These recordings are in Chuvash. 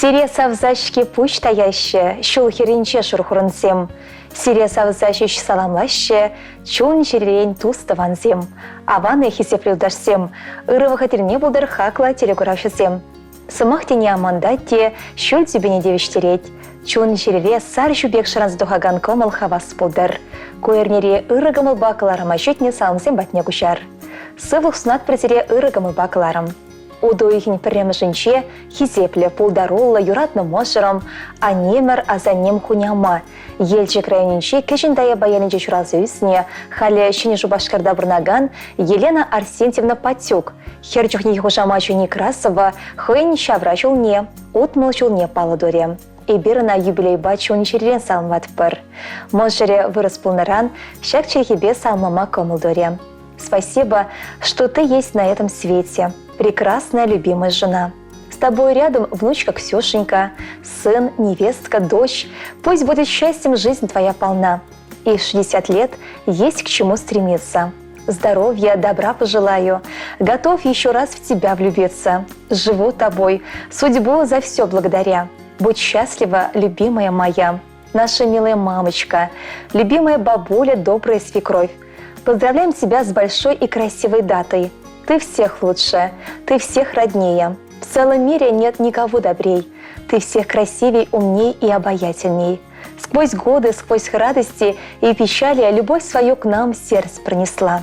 Сире савса-ҫке пуҫ таяҫҫӗ ҫул хӗрринче шур хурӑнсем. Сире савса ҫеҫ саламлаҫҫӗ чун-чӗререн тус-тӑвансем. Аван-и, хисеплӗ юлташсем, ырӑ вӑхӑт илме пултӑр хаклӑ телекуравҫӑсем. Сӑмах тени амантать те ҫӳл тӳпене те вӗҫтерет. Чун-чӗрере сар ҫу пек шӑранса тухакан кӑмӑл хавас пултӑр. Ку эрнере ырӑ кӑмӑлпа кӑларӑма ҫитнӗ саламсем патне куҫар. Сывлӑх сунатпӑр сире ырӑ кӑмӑлпа кӑларӑм. Утӑ уйӑхӗн пӗрремӗшӗнче хисеплӗ, пултаруллӑ, юратнӑ мӑшӑрӑм, аннемӗр, асаннем, хуняма Елчӗк районӗнчи Кӗҫӗн Таяпа ялӗнче ҫуралса ӳснӗ, халӗ Ҫӗнӗ Шупашкарта пурӑнакан Елена Арсентьевна Патюк хӗр чухнехи хушамачӗ Некрасова хӑйӗн ҫавра ҫулне, 60 ҫулне паллӑ турӗ. Эпир ӑна юбилейпа чун-чӗререн саламлатпӑр. Мӑшӑрӗ вырӑс пулнӑран ҫак чӗлхепе саламлама кӑмӑл турӗ. Спасибо, что ты есть на этом свете, прекрасная любимая жена. С тобой рядом внучка Ксюшенька, сын, невестка, дочь. Пусть будет счастьем жизнь твоя полна. И в 60 лет есть к чему стремиться. Здоровья, добра пожелаю. Готов еще раз в тебя влюбиться. Живу тобой, судьбу за все благодаря. Будь счастлива, любимая моя. Наша милая мамочка, любимая бабуля, добрая свекровь. Поздравляем тебя с большой и красивой датой. Ты всех лучше, ты всех роднее. В целом мире нет никого добрей. Ты всех красивей, умней и обаятельней. Сквозь годы, сквозь радости и печали любовь свою к нам в сердце пронесла.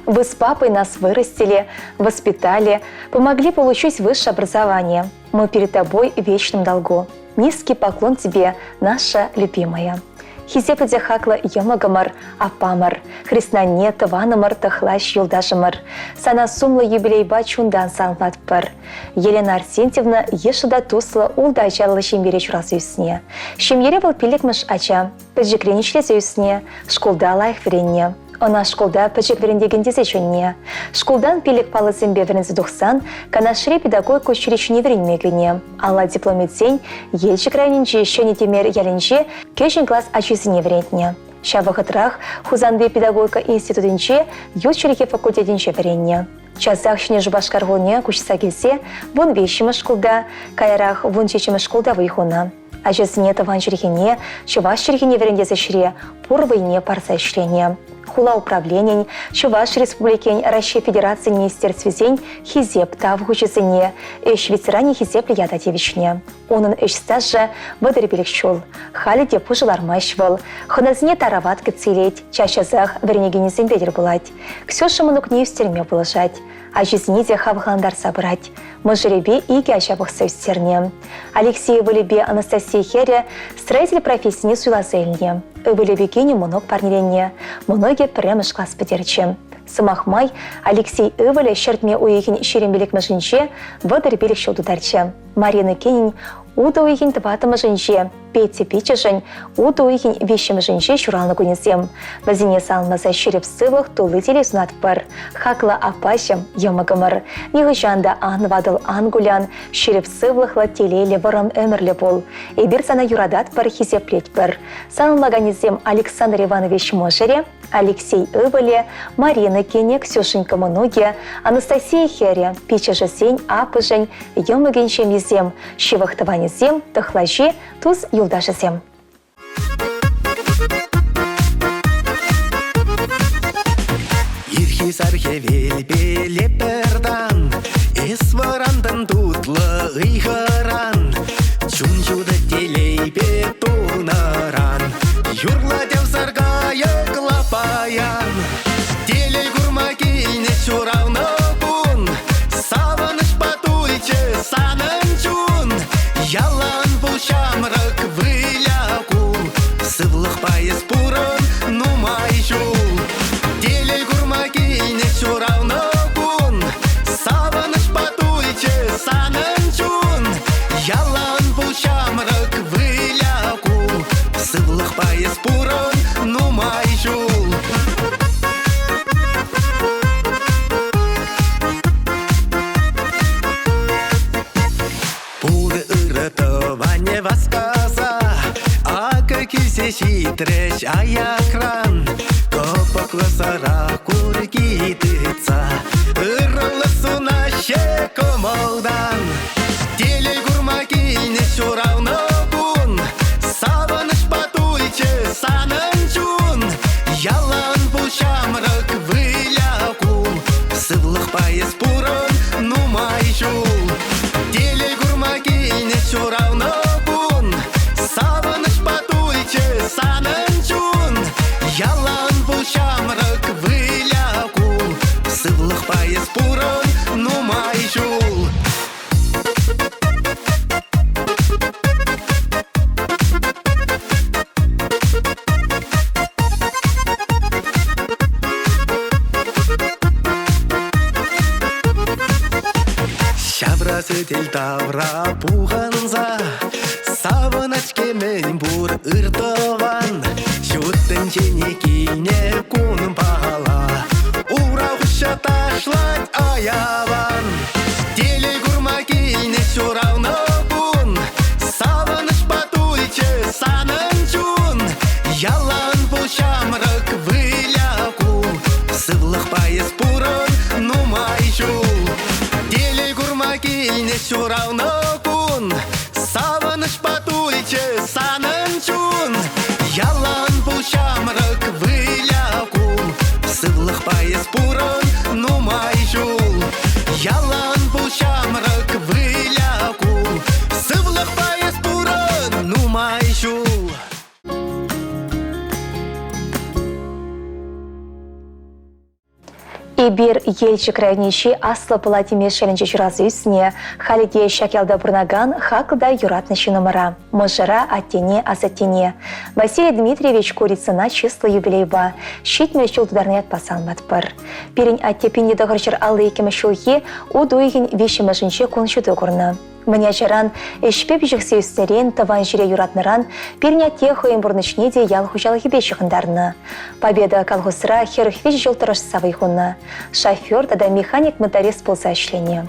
Вы с папой нас вырастили, воспитали, помогли получить высшее образование. Мы перед тобой в вечном долгу. Низкий поклон тебе, наша любимая. Хисеплӗ те хаклӑ йӑмӑкӑмӑр, аппамӑр, хреснанне, тӑванӑмӑр, тӑхлаҫ юлташӑмӑр. Сана сумлӑ юбилейпа чунтан саламлатпӑр. Елена Арсентьевна йышлӑ та туслӑ ултӑ ачаллӑ ҫемьере ҫуралса ӳснӗ. Ҫемьере вӑл пиллӗкмӗш ача. Пӗчӗкрен ӗҫлесе ӳснӗ, шкулта лайӑх вӗреннӗ. Ӑна шкулта пӗчӗк вӗрентекен тесе чӗннӗ. Шкултан пилӗк паллӑсемпе вӗренсе тухсан Канашри педагогика училищине вӗренме кӗнӗ. Алла диплом илсен Елчӗк районӗнчи Ҫӗнӗ Тӗмер ялӗнче кӗҫӗн класс ачисене вӗрентнӗ. Ҫав вӑхӑтрах Хусанти педагогика институтӗнче ют чӗлхе факультетӗнче вӗреннӗ. Часах Ҫӗнӗ Шупашкар хулине куҫса килсе 15-мӗш шкулта, каярах 17-мӗш шкулта вӑй хунӑ. Ачасене тӑван чӗлхене, чӑваш чӗлхине вӗрентес ӗҫре пур вӑйне парса ӗҫленӗ. Хула управленин, Чӑваш Республикин, Раҫҫей Федерацийӗн министерствисен Хисеп тав хучӗсене, ӗҫ ветеранӗ хисеплӗ ята тивӗҫнӗ. Унӑн ӗҫ стажӗ 35 ҫул. Халӗ те пушӑ лармасть вӑл. Хӑнасене тарават кӗтсе илет, час-часах вӗренекенӗсемпе тӗл пулать. Ксюша мӑнукне ӳстерме пулӑшать. Ачисене те хавхалантарса пырать. Мӑшӑрӗпе икӗ ача пӑхса ӳстернӗ. Алексей ывӑлӗпе Анастасия хӗрӗ строитель профессине суйласа илнӗ. Ывӑлӗпе кинӗ мӑнук парнеленнӗ. Мӑнукӗ пӗрремӗш класс пӗтерчӗ. Сӑмах май, Алексей ывӑлӗ ҫӗртме уйӑхӗн 25-мӗшӗнче 35 ҫул тутарчӗ. Марина кинӗн утӑ уйӑхӗн тӑваттӑмӗшӗнче Петя пиччӗшӗн утӑ уйӑхӗн виҫҫӗмӗшӗнче ҫуралнӑ кунӗсем. Вӗсене саламласа ҫирӗп сывлӑх, тулли телей сунатпӑр. Хаклӑ аппаҫӑм, йӑмӑкӑмӑр, нихӑҫан та ан ватӑл, ан кулян, ҫирӗп сывлӑхлӑ, телейлӗ вӑрӑм ӗмӗрлӗ пул. Эпир сана юрататпӑр, хисеплетпӗр. Саламлаканӗсем Александр Иванович мӑшӑрӗ, Алексей ывӑлӗ, Марина кинӗ, Ксюшенька мӑнукӗ, Анастасия хӗрӗ, пиччӗшӗсен, аппӑшӗн, йӑмӑкӗн ҫемйисем, ҫывӑх тӑванӗсем, тӑхлачи, тус-юлташӗсем. Ирхи сар хӗвелпеле пӗртан, эс вӑрантӑн тутлӑ ыйхӑран, чун ҫутӑ телейпе тулнӑран. Юрлать ӑмсар кайӑкла паян. Телей курма килнӗ ҫуралнӑ кун. Савӑнӑҫпа тулчӗ санӑн чун. Ялан пул ҫамрӑк, выля кул. Сывлӑхпа эс пурӑн нумай ҫул. Телей курма килнӗ ҫуралнӑ кун. Савӑнӑҫпа тулчӗ санӑн чун. Ялан пул ҫамрӑк, выля кул. Сывлӑхпа эс пурӑн нумай ҫул. Пур ырӑ тӑванӗ васкаса акӑ килсе ҫитрӗҫ аякран. Кӑпӑклӑ сӑра курки тытса ырӑлӑх сунаҫҫӗ кӑмӑлтан. Телей курма килнӗ. Сӗтел тавра пухӑнса савӑнать-ҫке мӗн пур ыр тӑван. Ҫут тӗнчене килнӗ кунпала ура хыҫҫа ташлать аялан. Телей курма килнӗ ҫуралнӑ кун, савӑнӑҫпа тулчӗ санӑн чун. Ялан пул ҫамрӑк, выля кул, сывлӑхпа эс пурӑн нумай ҫул. Телей курма килнӗ ҫуралнӑ кун, савӑнӑҫпа тулчӗ санӑн чун. Ялан пул ҫамрӑк, выля кул, сывлӑхпа эс пурӑн нумай ҫул. Ялан пул ҫамрӑк, выля кул, сывлӑхпа эс пурӑн нумай ҫул. Эпир Елчӗк районӗнчи Аслӑ Пӑла Тимеш ялӗнче ҫуралса ӳснӗ, халӗ те ҫак ялта пурӑнакан хаклӑ та юратнӑ ҫыннӑмӑра, мӑшӑра, аттене, асаттене, Василий Дмитриевич Курицына чыслӑ юбилейпа 70 ҫул тутарни ятпа саламлатпӑр. Пирӗн атте 1952 ҫулхи ут уйӑхӗн виҫҫӗмӗшӗнче кун ҫути курнӑ. Мӗн ачаран ӗҫпе пиҫӗхсе ӳснӗрен, тӑван ҫӗре юратнӑран пирӗн атте хӑйӗн пурнӑҫне те ял хуҫалӑхӗпе ҫыхӑнтарнӑ. Победа колхозра 43 ҫул тӑрӑшса вӑй хунӑ. Шофер тата механик-моторист пулса ӗҫленӗ.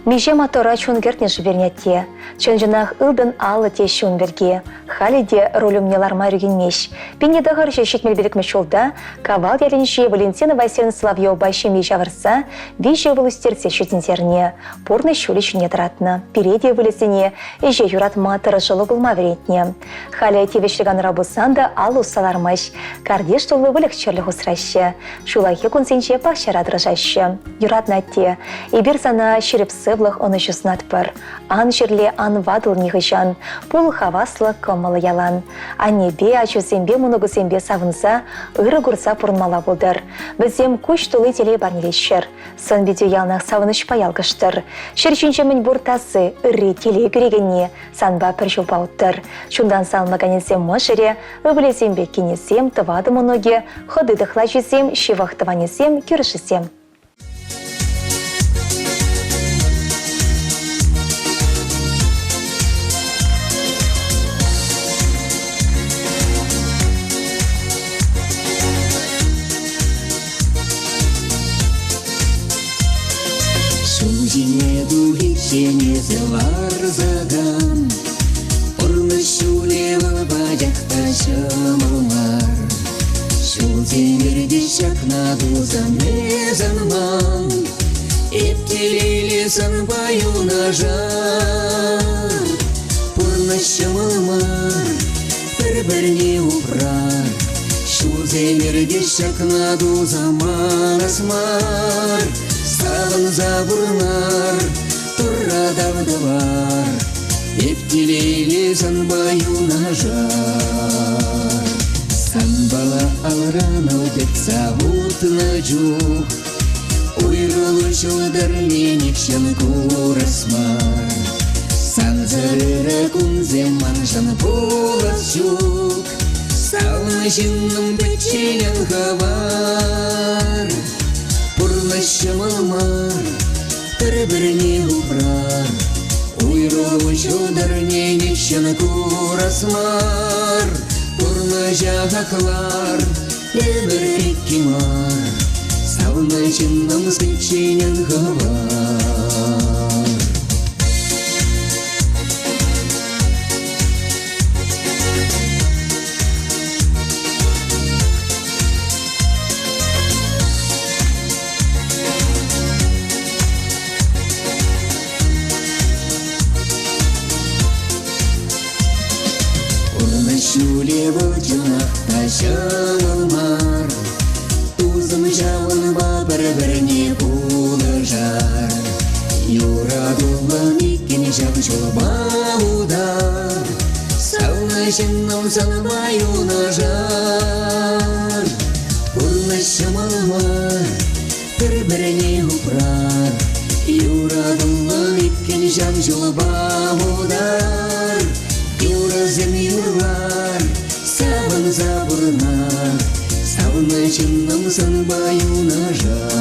Миҫе мотора чун кӗртнӗ-ши пирӗн атте? Чӑн-чӑнах ылтӑн алӑ теҫҫӗ ун пирки. Халӗ те руль умне ларма ӳркенмест. 1975 ҫулта Кавал ялӗнчи Валентина Васильевна Соловьевапа ҫемье ҫавӑрса виҫӗ ывӑл ӳстерсе ҫитӗнтернӗ. Пурнӑҫ ҫулӗ ҫине тӑратнӑ. Пире те ывӑлӗсене ӗҫе юратма, тӑрӑшуллӑ пулма вӗрентнӗ. Халӗ тивӗҫлӗ канура пулсан та ал усса лармасть. Картиш тулли выльӑх-чӗрлӗх усраҫҫӗ. Ҫуллахи кунсенче пахчара тӑрӑшаҫҫӗ. Юратнӑ атте, эпир сана ҫирӗп сывлӑх, ӑнӑҫу сунатпӑр. Ан чирле, ан ватӑл нихӑҫан. Пул хаваслӑ, кӑмӑллӑ ялан. Аннепе, ачусемпе, мӑнукусемпе савӑнса, ырӑ курса пурӑнмалла пултӑр. Вӗсем куҫ тулли телей парнелеҫҫӗр. Сӑн-питӳ яланах савӑнӑҫпа ялкӑштӑр. Ҫӗр ҫинче мӗнпур таси, ырри, телей кӳрекенни санпа пӗр ҫулпа уттӑр. Чунтан салмаканӗсем мӑшӑрӗ, ывӑлӗсемпе кинӗсем, тӑватӑ мӑнукӗ, хӑти тӑхлачисем, ҫывӑх тӑванӗсем, кӳршисем. Ҫул ҫине тухиччен эсӗ ларсакан Пурнӑҫ ҫулӗ вӑл пачах та ҫӑмӑл мар. Ҫулсем иртӗҫ ҫакна тусан эс ӑнман, Эп телейлӗ санпа юнашар. Пурнӑҫ ҫӑмӑл мар, пӗр-пӗрне упрар. Ҫулсем иртӗҫ ҫакна туса манас мар. Савӑнса пурӑнар, Турра тав тӑвар. Эп телейлӗ санпа юнашар. Санпала алран ал тытса утнӑ чух Уйрӑлу ҫӑлтӑрне нихҫан курас мар. Сансӑр ырӑ кунсем маншӑн пулас ҫук. Савнӑ ҫыннӑм пӗччен ан хӑвар. Пурнӑҫ ҫӑмӑл мар, пӗр-пӗрне упрар. Уйрӑлу ҫӑлтӑрне нихҫан курас мар. Пурнӑҫа хаклар, ӗмӗр икки мар. Савнӑ ҫыннӑм пӗччен ан хӑвар. Пурнӑҫ ҫулӗ вӑл чӑнах та ҫӑмӑл мар. Тусӑм ҫавӑнпа пӗр-пӗрне пулӑшар. Юратуллӑн иккӗн ҫав ҫулпа утар. Савнӑ ҫыннӑм санпа юнашар. Пурнӑҫ ҫӑмӑл мар, пӗр-пӗрне упрар. Юратуллӑн иккӗн ҫав ҫулпа утар. Юрӑсем юрлар, савӑнса пурӑнар. Савнӑ ҫыннӑм санпа юнашар.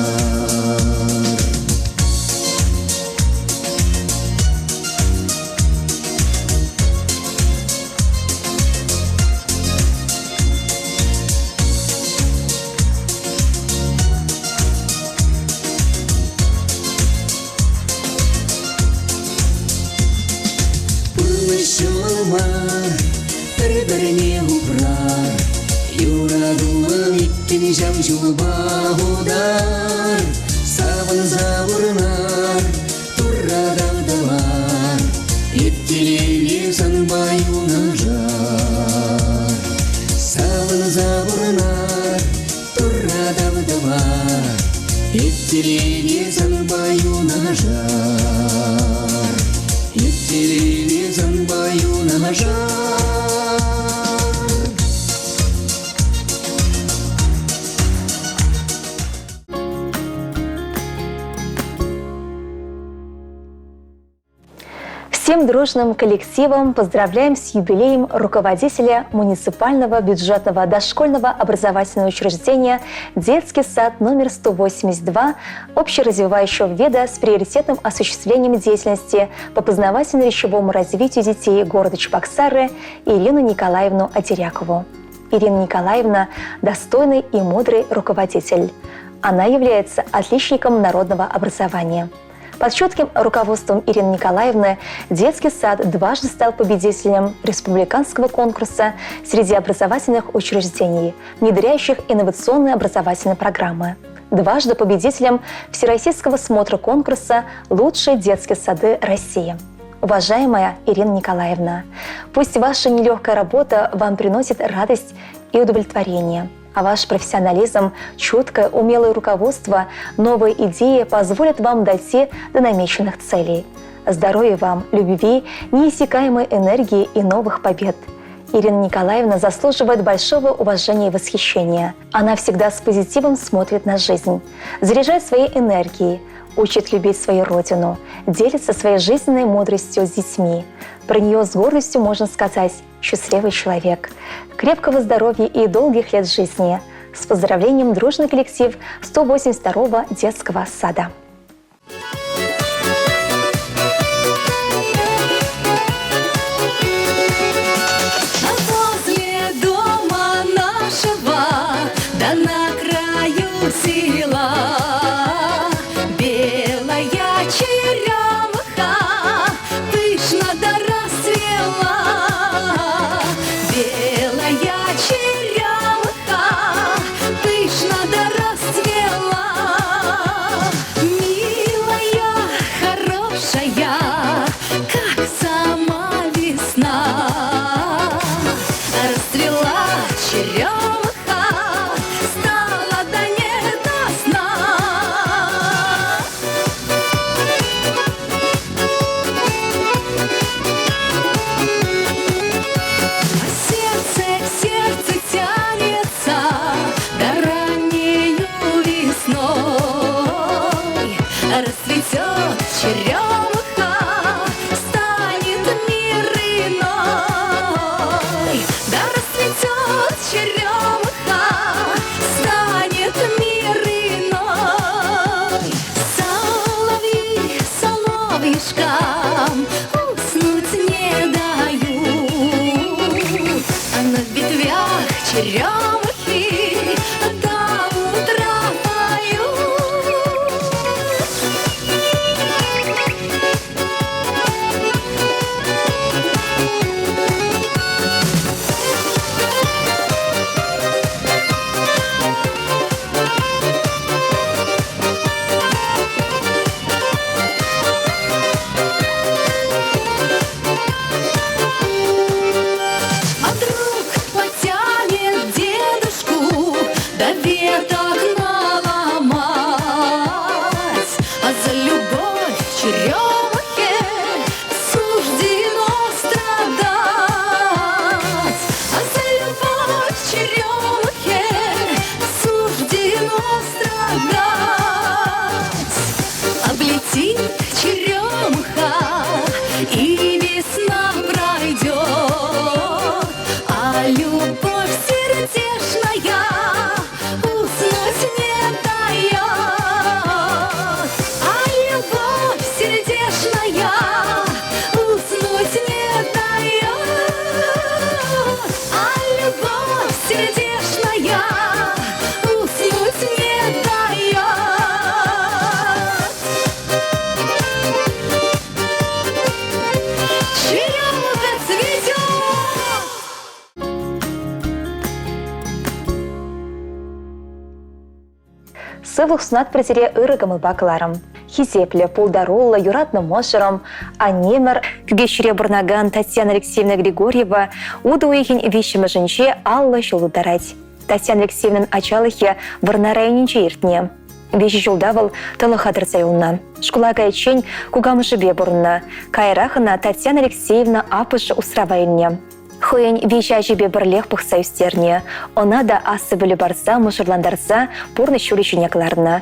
ҫав ҫулпа утар, савӑнса пурӑнар, Турра тав тӑвар, эп телейлӗ санпа юнашар. Савӑнса пурӑнар, Турра тав тӑвар, эп телейлӗ санпа юнашар. Эп телейлӗ санпа юнашар. Всем дружным коллективом поздравляем с юбилеем руководителя муниципального бюджетного дошкольного образовательного учреждения «Детский сад номер 182» общеразвивающего вида с приоритетным осуществлением деятельности по познавательно-речевому развитию детей города Чебоксары Ирину Николаевну Адерякову. Ирина Николаевна – достойный и мудрый руководитель. Она является отличником народного образования. Под четким руководством Ирины Николаевны детский сад дважды стал победителем республиканского конкурса среди образовательных учреждений, внедряющих инновационные образовательные программы. Дважды победителем Всероссийского смотра конкурса «Лучшие детские сады России». Уважаемая Ирина Николаевна, пусть ваша нелегкая работа вам приносит радость и удовлетворение, а ваш профессионализм, чуткое, умелое руководство, новые идеи позволят вам дойти до намеченных целей. Здоровья вам, любви, неиссякаемой энергии и новых побед. Ирина Николаевна заслуживает большого уважения и восхищения. Она всегда с позитивом смотрит на жизнь, заряжает своей энергией, учит любить свою родину, делится своей жизненной мудростью с детьми. Про нее с гордостью можно сказать «счастливый человек». Крепкого здоровья и долгих лет жизни! С поздравлением дружный коллектив 182-го детского сада. Возле дома нашего, да на краю села, белая черемха пышно да расцвела. Белая черемха пышно да расцвела. Сывлӑх сунатпӑр сире ырӑ кӑмӑлпа кӑларӑм. Хисеплӗ, пултаруллӑ, юратнӑ мӑшӑрӑм, аннемӗр, Кӳкеҫре пурӑнакан Татьяна Алексеевна Григорьева утӑ уйӑхӗн виҫҫӗмӗшӗнче 50 ҫул тултарать. Татьяна Алексеевнӑн ачалӑхӗ Вӑрнар районӗнче иртнӗ. Виҫӗ ҫулта вӑл тӑлӑха тӑрса юлнӑ. Шкула кайиччен кукамӑшӗпе пурӑннӑ. Каярах ӑна Татьяна Алексеевна аппӑшӗ усрава илнӗ. Хӑйӗн виҫӗ ачипе пӗрлех пӑхса ӳстернӗ. Ӑна та аслӑ пӗлӳ парса, мӑшӑрлантарса пурнӑҫ ҫулӗ ҫине кӑларнӑ.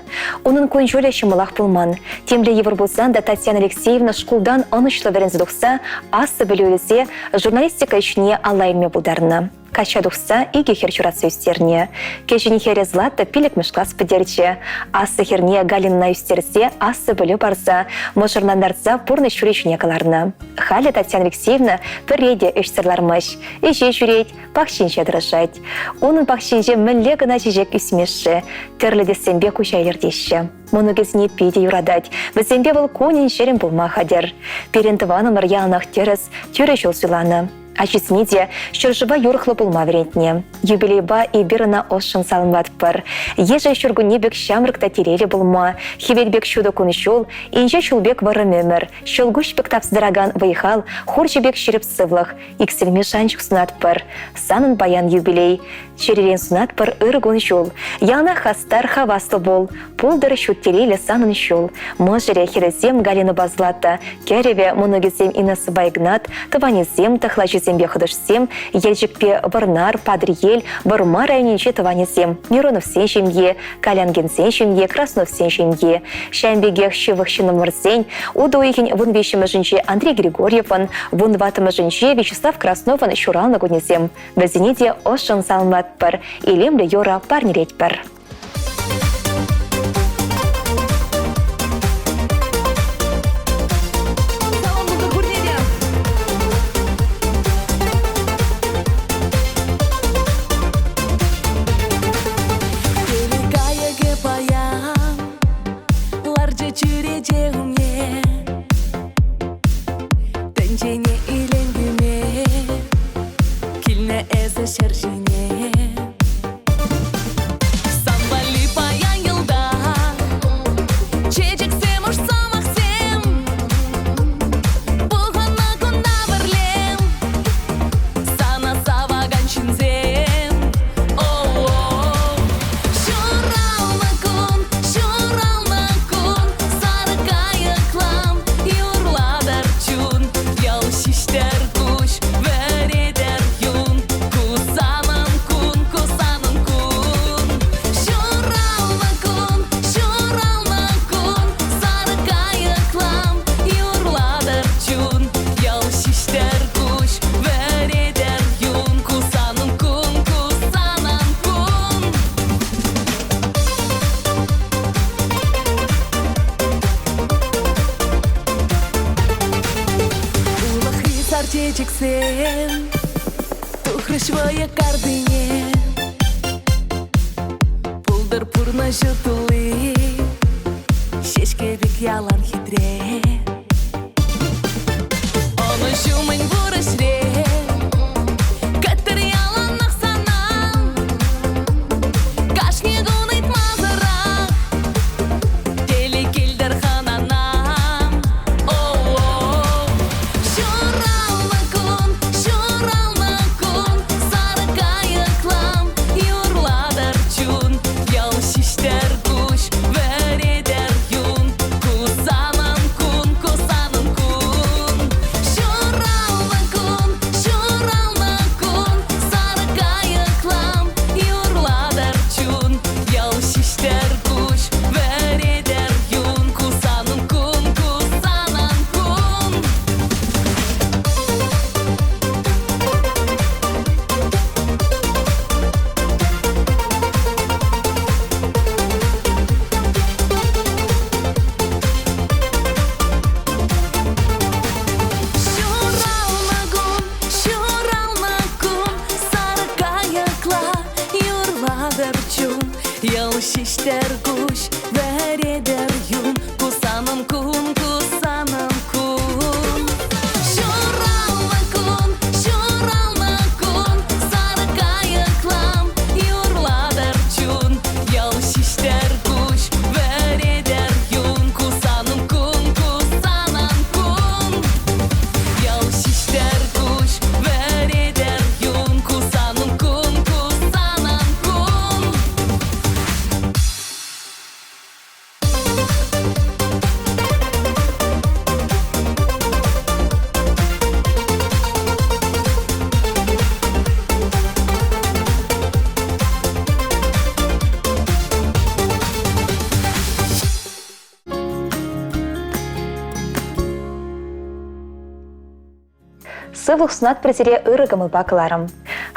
Унӑн кун-ҫулӗ ҫӑмӑлах пулман. Темле йывӑр пулсан та Татьяна Алексеевна шкултан ӑнӑҫлӑ вӗренсе тухса аслӑ пӗлӳ илсе журналистика ӗҫне алла илме пултарнӑ. Качча тухса икӗ хӗр ҫуратса ӳстернӗ. Кӗҫӗн хӗрӗ Злата пиллӗкмӗш класс пӗтерчӗ. Аслӑ хӗрне Галинӑна ӳстерсе аслӑ пӗлӳ парса, мӑшӑрлантарса пурнӑҫ ҫулӗ ҫине кӑларнӑ. Халӗ Татьяна Алексеевна пӗрре те ӗҫсӗр лармасть. Ӗҫе ҫӳрет, пахчинче тӑрӑшать. Унӑн пахчинче мӗнле кӑна чечек ӳсмест-ши? Тӗрлӗ тӗссемпе куҫа илӗртеҫҫӗ. Мӑнукӗсене питӗ юратать. Вӗсемпе вӑл кунӗн-ҫӗрӗн пулма хатӗр. Пирӗн тӑванӑмӑр яланах тӗрӗс, тӳрӗ ҫул суйланӑ. Ачисене те ҫӗршыва юрӑхлӑ пулма вӗрентнӗ. Юбилейпа эпир ӑна ӑшшӑн саламлатпӑр. Ешӗл ҫуркунне пек ҫамрӑк та телейлӗ пулма, хӗвел пек ҫутӑ кун-ҫул, инҫе ҫул пек вӑрӑм ӗмӗр, ҫӑлкуҫ пек тапса тӑракан вӑй-хал, хурҫӑ пек ҫирӗп сывлӑх, иксӗлми шанчӑк сунатпӑр. Санӑн паян юбилей. Чӗререн сунатпӑр ыр кун-ҫул. Яланах хастар, хаваслӑ пул. Пултӑр ҫут телейлӗ санӑн ҫул. Мӑшӑрӗ, хӗрӗсем Галинӑпа Злата, кӗрӗвӗ, мӑнукӗсем Инессӑпа Игнат, тӑванӗсем, тӑхлачисемпе хӑтӑшсем, Елчӗкпе Вӑрнар, Патӑрьел, Вӑрмар районӗнчи тӑванӗсем, Мироновсен ҫемйи, Калянкинсен ҫемйи, Красновсен ҫемйи. Ҫавӑн пекех ҫывӑх ҫыннӑмӑрсен утӑ уйӑхӗн 15-мӗшӗнче Андрей Григорьевӑн, 14-мӗшӗнче Вячеслав Красновӑн ҫуралнӑ кунӗсем. Вӗсене те ӑшшӑн саламлатпӑр, илемлӗ юрӑ парнелетпӗр. Кайӑкӗ паян ларчӗ чӳрече умне. Тӗнчене илем кӳме килнӗ эсӗ ҫӗр ҫине. Сан валли паян йӑлтах чечексем, уш сӑмахсем. Пухӑннӑ кунта пӗрлем сана савакан ҫынсем. О-о-о. Ҫуралнӑ кун, ҫуралнӑ кун, сар кайӑклам юрлатӑр чун. Ял ҫиҫтӗр куҫ, вӗретӗр юн. Ку санӑн кун, ку санӑн кун. Ҫуралнӑ кун, ҫуралнӑ кун, сар кайӑклам юрлатӑр чун. Ял ҫиҫтӗр куҫ, вӗретӗр юн. Ку санӑн кун, ку санӑн кун. Улӑхри сар чечексем тухрӗҫ вӑйӑ картине. Пултӑр пурнӑҫу тулли, ҫеҫке пек ялан хитре. Ӑнӑҫу мӗн пур ӗҫре, кӗттӗр яланах сана. Кашни кун ыйтмасӑрах телей килтӗр хӑнана. О-о-о. Ҫуралнӑ кун, ҫуралнӑ кун, сар кайӑклам юрлатӑр чун. Ял ҫиҫтӗр куҫ, вӗретӗр юн. Ку санӑн кун, ку санӑн кун. Ҫуралнӑ кун, ҫуралнӑ кун, сар кайӑклам юрлатӑр чун. Ял ҫиҫтӗр куҫ, вӗретӗр юн. Ку санӑн кун, ку санӑн кун. Ҫуралнӑ кун, ҫуралнӑ кун, сар кайӑкла юрлатӑр чун. Йӑл ҫиҫтӗр куҫ, вӗретӗр юн. Ку санӑн кун, ку санӑн кун. Ҫуралнӑ кун, ҫуралнӑ кун, сар кайӑклам юрлатӑр чун. Йӑл ҫиҫтӗр куҫ, Сывлӑх сунатпӑр сире ырӑ кӑмӑлпа кӑларӑм.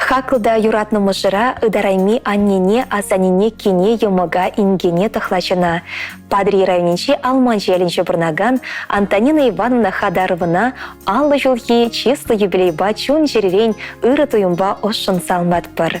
Хаклӑ та юратнӑ мӑшӑра ытарайми аннене, асаннене, кине, йӑмӑка, инкене, тӑхлачӑна. Патӑрьел районӗнчи Алманч ялӗнче пурӑнакан Антонина Ивановна Хадаровӑна 50 ҫулхи чыслӑ юбилейпа чун-чӗререн ырӑ туйӑмпа ӑшшӑн саламлатпӑр.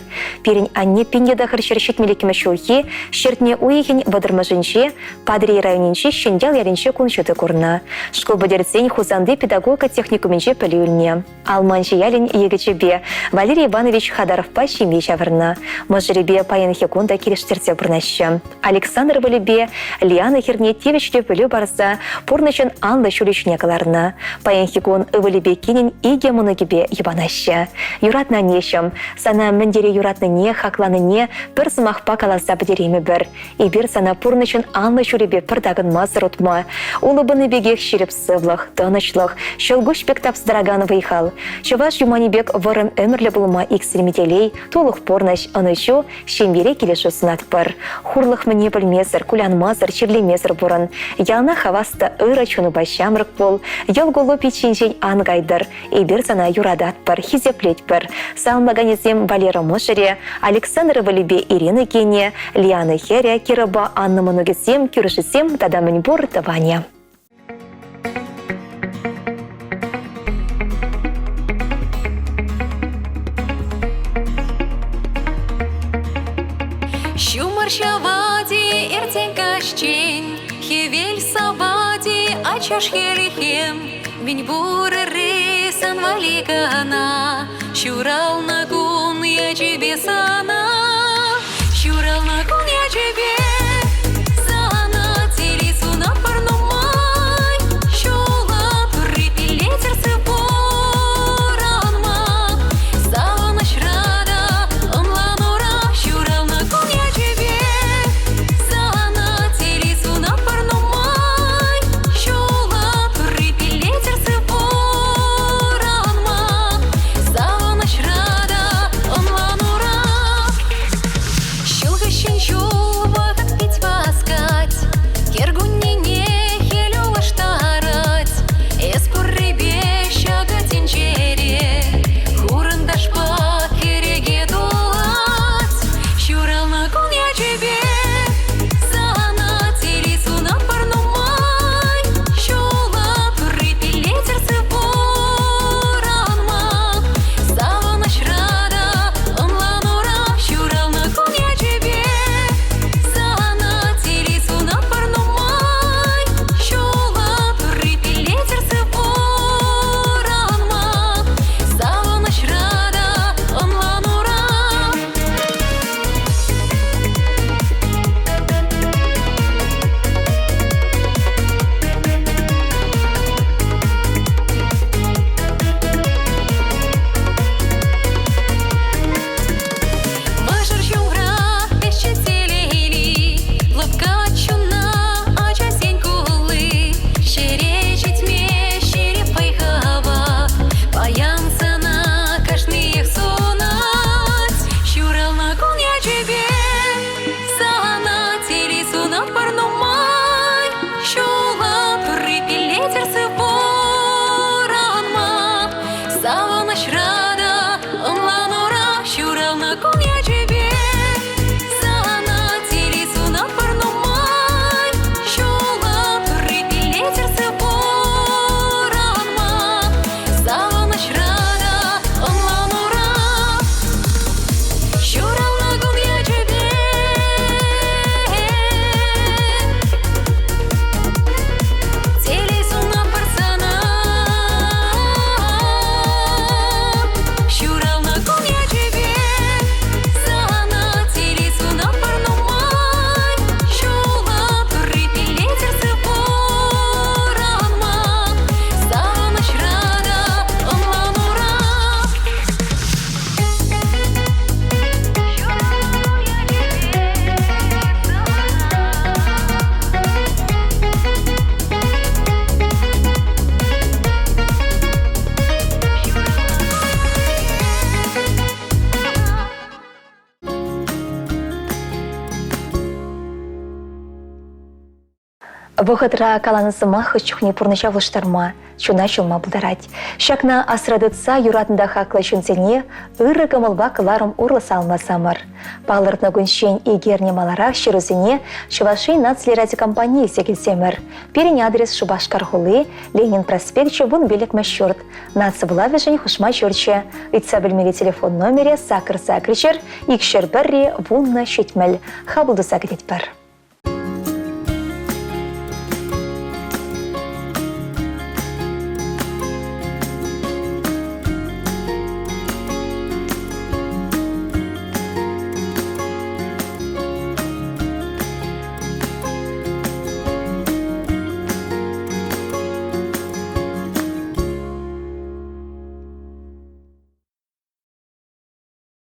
Пирӗн анне 1972 ҫулхи ҫӗртме уйӑхӗн вӑтӑрмӗшӗнче Патӑрьел районӗнчи Ҫӗньял ялӗнче кун ҫути курнӑ. Шкул пӗтерсен Хусанти педагогика техникумӗнче пӗлӳ илнӗ. Алманчӑ ялӗн йӗкӗчӗпе Валерий Иванович Хадаровпа ҫемье ҫавӑрнӑ. Мӑшӑрӗпе паянхи кун та килӗштерсе пурӑнаҫҫӗ. Александр ывӑлӗпе Лиана хӗрне тивӗҫлӗ пӗлӳ парса пурнӑҫӑн анлӑ ҫулӗ ҫине кӑларнӑ. Паянхи кун ывӑлӗпе кинӗн икӗ мӑнукӗпе йӑпанаҫҫӗ. Юратнӑ аннеҫӗм, сана мӗн тери юратнине, хакланине пӗр сӑмахпа каласа пӗтереймӗпӗр. Эпир сана пурнӑҫӑн анлӑ ҫулӗпе пӗр такӑнмасӑр утма, улӑпӑнни пекех ҫирӗп сывлӑх, тӑнӑҫлӑх, ҫӑлкуҫ пек тапса тӑракан вӑй-хал, чӑваш юманӗ пек вӑрӑм ӗмӗрлӗ пулма иксӗлми телей, тулӑх пурнӑҫ, ӑнӑҫу, ҫемьере килӗшӳ сунатпӑр. Хурлӑх мӗне пӗлмесӗр, кулянмасӑр, чирлемесӗр пурӑн. Яланах хавас та ырӑ чунупа ҫамрӑк пул, йӑл-кулу пит ҫинчен ан кайтӑр. Эпир сана юрататпӑр, хисеплетпӗр. Саламлаканӗсем Валера мӑшӑрӗ, Александр ывӑлӗпе Ирина кинӗ, Лиана хӗрӗ, Кирӑпа Анна мӑнукӗсем, кӳршисем тата мӗнпур тӑванӗ. Ҫумӑр ҫӑвать-и иртен каҫчен, Хӗвел савать-и ачаш хӗлхем, Мӗн пур ырри сан валли кӑна, Ҫуралнӑ кун ячӗпе сана, Ҫуралнӑ кун ячӗпе сана Телей сунатпӑр нумай. Ҫула турри пиллетӗр сыв пурӑнма, Савӑнӑҫра та ӑнланура Ҫуралнӑ кун ячӗпе сана Телей сунатпӑр нумай. Ҫула турри пиллетӗр сыв пурӑнма, Савӑнӑҫра та ӑнланура. Ҫул хыҫҫӑн ҫул. Вӑхӑтра каланӑ сӑмах хӑш чухне пурнӑҫа улӑштарма, чуна ҫулма пултарать. Ҫакна асра тытса юратнӑ та хаклӑ ҫынсене ырӑ кӑмӑлпа кӑларӑм урлӑ саламласамӑр. Палӑртнӑ кунччен ик эрне маларах ҫырусене Чӑваш Ен наци телерадиокомпани илсе килсемӗр. Пирӗн адрес Шупашкар хули, Ленин проспекчӗ 15-мӗш ҫурт. Наци вулавӗшӗн хушма ҫурчӗ. Ыйтса пӗлмелли телефон номерӗ сакӑр сакӑр ҫӗр, икҫӗр пӗрре, 10 70. Хапӑл туса кӗтетпӗр.